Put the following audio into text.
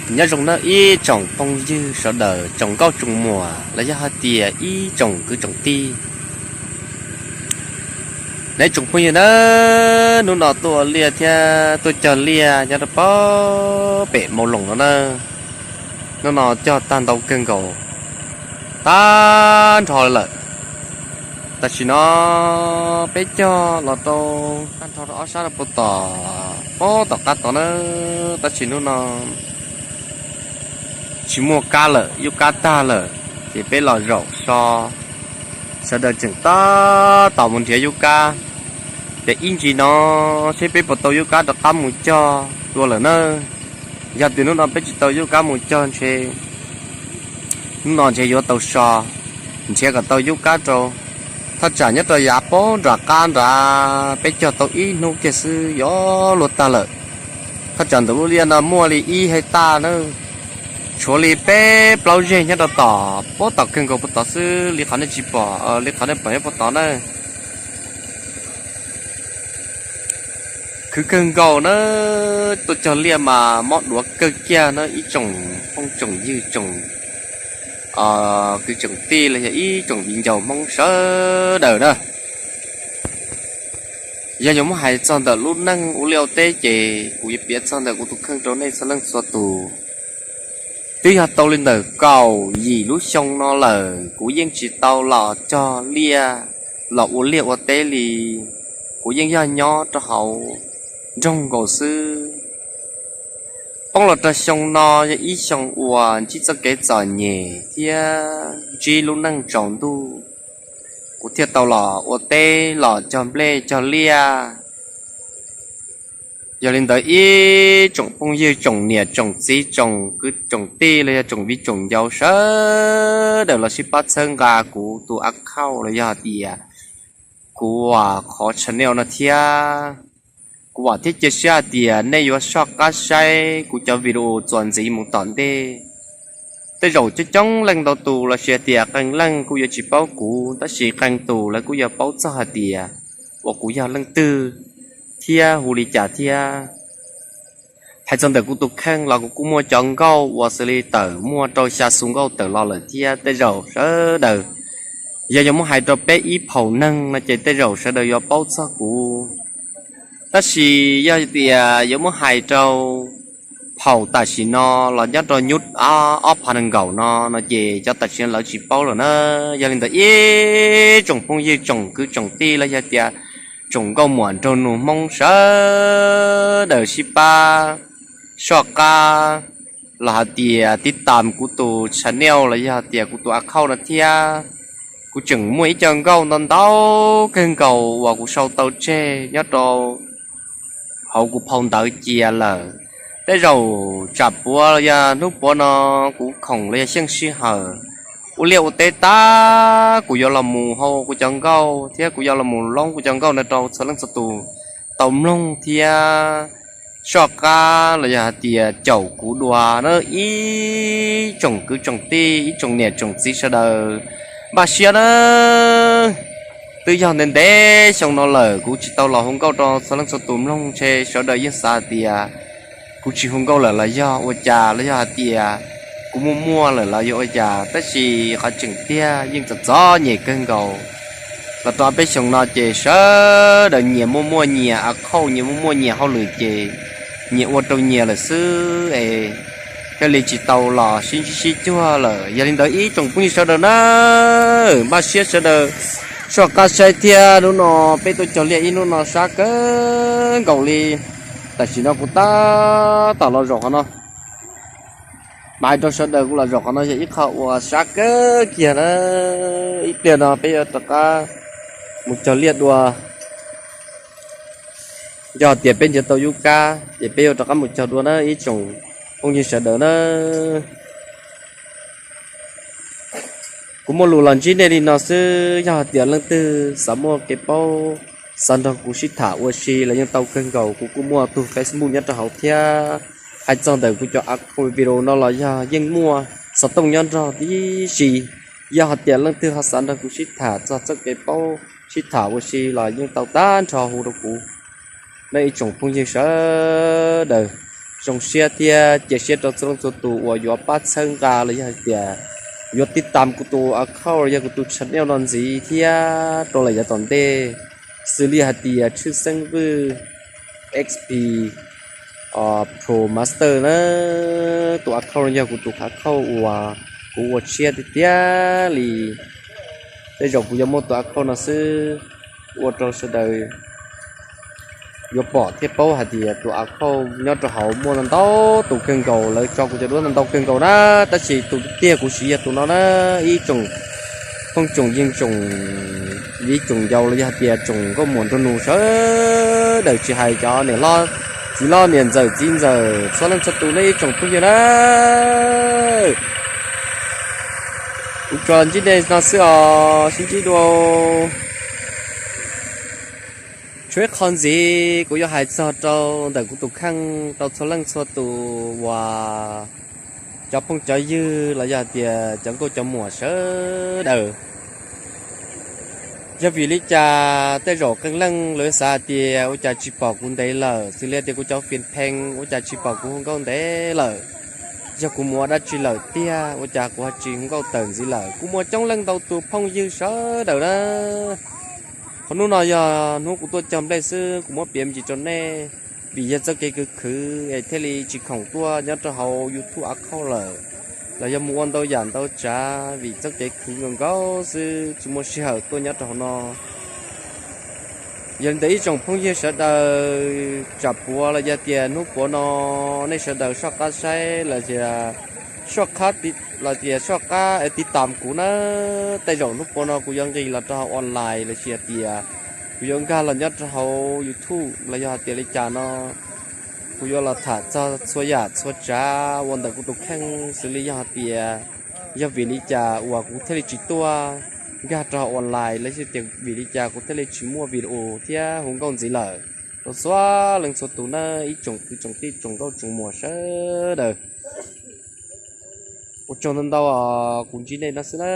Nyob zoo nawb ib tsoom phooj ywg sawv daws, tsoom nkauj tsoom muam los yog hais tias ib tsoom kwv tsoom tij. Neb tsoom phooj ywg nawb, hnub no tuaj ua liaj thiab tuaj cog liaj nyob rau pem Mauv Loos no na. Hnub no cog tag ntau kawg nkaus, tag nrho lawm. Tam sim no peb cog los rau tag nrho rau ob sab rau puag tom, puag tom qab tod na. Tab sis hnub no tsis muaj kab lawm, yub kab tag lawm, ces peb los zaum so. Sawv daws tseem tab tom mus nrhiav yub kab, ces ib ntsis no seb peb puas tau yub kab rov qab mus cog dua lawm na. Yog tias hnub no peb tsis tau yub kab mus cog ntshe hnub no ntshe yuav tau so, nrhiav kom tau yub kab rau. Thaj tsam nyob rau yav puag nram qab nrad peb cog tau ib hnub kiag xwb yuav luag tag lawm. Thaj tsam ntawm lub liaj no muaj li ib hais taj na, tshuav li peb plaub zeg nyob rau tom, puag tom kawg nkaus puag tod xwb, li qhov nej tsis pom, li qhov nej pom nyob puag tod na. Khwv kawg nkaus na, tuaj cog liaj mas mob duav kawg kiag na ib tsoom phooj tsoom ywg, tsoom kwv tsoom tij los yog ib tsoom viv ncaus Hmoob sawv daws na. Yog yuav muab hais txog ntawm lub neej ua liaj ua teb ces kuv yuav piav txog ntawm kuv tus kheej rau nej txhua leej txhua tus. Twb yog tau li ntawm kaum yim lub xyoo no lawm kuv yeej tsis tau los cog liaj, los ua liaj ua teb li. Kuv yeej yog nyob rau hauv nroog nkaus xwb. Poob los rau xyoo no yog ib xyoo uas ntsib txoj kev txom nyem thiab ntsib lub neej tsaus ntuj, kuv thiaj tau los ua teb los cog nplej cog liaj. Yog li ntawd ib tsoom phooj ywg, tsoom niam tsoom txiv, tsoom kwv tsoom tij los yog tsoom viv tsoom ncaus sawv daws los sib pab txhawb nqa kuv tus account los yog hais tias kuv qhov channel no thiab. Kuv vam thiab cia siab hais tias nej yuav soj qab saib kuv cov video txuas ntxiv mus tom ntej. Tej zaum coob coob leej ntau tus los sis hais tias qee leej kuj yuav tsis paub kuv, tab sis qee tus lawv kuj yuav paub txog hais tias uas kuv yog leej twg thiab hu li cas thiab. Hais txog ntawm kuv tus kheej los kuv kuj muaj cov nkauj uas xws li tawm muaj rau xya xu nkauj tawm los lawm thiab. Tej zaum sawv daws, yog yuav muab hais rau peb ib phaum neeg no ces tej zaum sawv daws yuav paub txog kuv. Tab sis yog tias yuav muab hais rau phaum tam sim no los nyob rau nyub ob phav nees nkaum no no ces cov tam sim no lawv tsis paub lawm na. Yog li ntawd ib tsoom phooj ywg, tsoom kwv tsoom tij los yog tias tsoom nkauj muam nraug nus Hmoob sawv daws sib pab soj qab los hais tias tib tam kuv tus channel los yog tias kuv tus account no thiab. Kuv tseem muaj ib co nkauj ntau ntau kawg nkaus uas kuv sau tau tseg nyob rau hauv kuv phau ntawv cia lawm. Tej zaum tsam puav los yog hnub puav no kuv khoom los yog xyeej sij hawm ua liaj ua teb tag, kuv yuav los mus hau kuv cov nkauj thiab kuv yuav los mus loob kuv cov nkauj no rau txhua leej txhua tus tau mloog thiab soj qab los yog hais tias caum kuv dua na ib tsoom kwv tsoom tij, ib tsoom niam tsoom txiv sawv daws. Npaj siab na, twb yog ntev ntev xyoo no lawm kuv tsis tau los hu nkauj rau txhua leej txhua tus mloog, ntshe sawv daws yeej xav hais tias kuv tsis hu nkauj lawm los yog ua cas, los yog hais tias kuv muaj muaj lawm los yog ua cas, tab sis qhov tseem tiag yeej txom txom nyem kawg nkaus. Los rau peb xyoo no ces sawv daws nyias muaj muaj nyias account, nyias muaj muaj nyias hauj lwm ces nyias ua rau nyias lawm xwb es thiaj li tsis tau los sib ntsib sib cuag lawm. Yog li ntawd ib tsoom phooj ywg sawv daws na, npaj siab sawv daws soj qab saib thiab. Hnub no peb tuaj cog liaj ib hnub no sab kawg nkaus li. Tam sim no kuv tab tom los zaum qhov no, mas hais rau sawv daws kuv los zaum qhov no yog ib qho uas sab kawg kiag na. Ib pliag no peb yuav rov qab mus cog liaj dua. Yog tias peb nrhiav tau yub kab ces peb yuav rov qab mus cog dua na ib tsoom phooj ywg sawv daws na. Kuv muaj lus los ntsib nej li no xwb, yog hais tias leej twg xav muaj kev paub, xav nrog kuv sib tham ua si los yeej tau kawg nkaus, kuv kuj muaj tus Facebook nyob rau hauv thiab. Hais txog ntawm kuv cov account video no los yog yeej muaj xov tooj nyob nrog tib si. Yog hais tias leej twg ho xav nrog kuv sib tham txog txoj kev paub, sib tham ua si los yeej tau tag nrho hu rau kuv. Nej ib tsoom phooj ywg sawv daws, Zoo siab thiab cia siab rau txhua leej txhua tus uas yuav pab txhawb nqa los yog hais tias yuav tib tam kuv tus account los yog kuv tus channel no ntxiv thiab rau lawm yav tom ntej, xws li hais tias Tshwj Xeeb Vwj X P Pro Master na, tus account no yog kuv tus account uas kuv ua tshiab tiag tiag li. Tej zaum kuv yuav muaj tus account no xwb ua rau sawv daws yuav pom thiab paub hais tias tus account nyob rau hauv muaj ntau tus kawg nkaus, lawv tso kuv cov duab ntau kawg nkaus na, tab sis tus tiag kuv siv yog tus no na. Ib tsoom phooj tsoom ywg tsoom viv tsoom ncaus los yog hais tias tsoom nkauj muam nraug nus sawv daws tsis hais cov niam hlob txiv hlob niam ntxawm txiv ntxawm txhua leej txhua tus nej ib tsoom phooj ywg na, kuv tso ntsib nej no xwb os, sib ntsib dua. Tshuav ib qho ntxiv kuv yuav hais txog rau ntawm kuv tus kheej rau txhua leej txhua tus uas cov phooj cov ywg los yog hais tias cov nkauj cov muam sawv daws. Yog vim li cas tej zaum qee leej lawv xav hais tias ua cas tsis pom kuv ntev lawm, xws li tias kuv cov fias pheej ua cas tsis pom kuv hu nkauj ntev lawm, yog kuv mus ua dab tsi lawm tiag ua cas kuv ho tsis hu nkauj tawm ntxiv lawm. Kuv muaj coob leej ntau tus phooj ywg sawv daws na. Qhov hnub no yog hnub kuv tuaj cog nplej xwb, kuv muab piav me ntsis rau nej, vim yog txoj kev khwv khwv es thiaj li tsis khoom tuaj nyob rau hauv YouTube account lawm, los yog mus ua ntau yam ntau tsav vim txoj kev khwv nkaus nkaus xwb tsis muaj sij hawm tuaj nyob rau hauv no. Yog li ntawd ib tsoom phooj ywg sawv daws, tsam puav los yog tias hnub puav no nej sawv daws soj qab saib los tias soj qab, los tias soj qab tiv tam kuv na. Tej zaum hnub puav no kuv yuav nqis los rau hauv online los sis tias kuv yuav nkag los nyob rau hauv YouTube los yog hais tias li cas no, kuv yuav los tham txog txhua yam txhua tsav uas ntawm kuv tus kheej, xws li yog hais tias yog vim li cas uas kuv thiaj li tsis tuaj nkag rau hauv online los sis tias vim li cas kuv thiaj li tsis muaj video thiab hu nkauj ntxiv lawm. Rau txhua leej txhua tus na, ib tsoom kwv tsoom tij tsoom nkauj tsoom muam sawv daws, ua tsaug ntau ntau os, kuv ntsib nej no xwb na.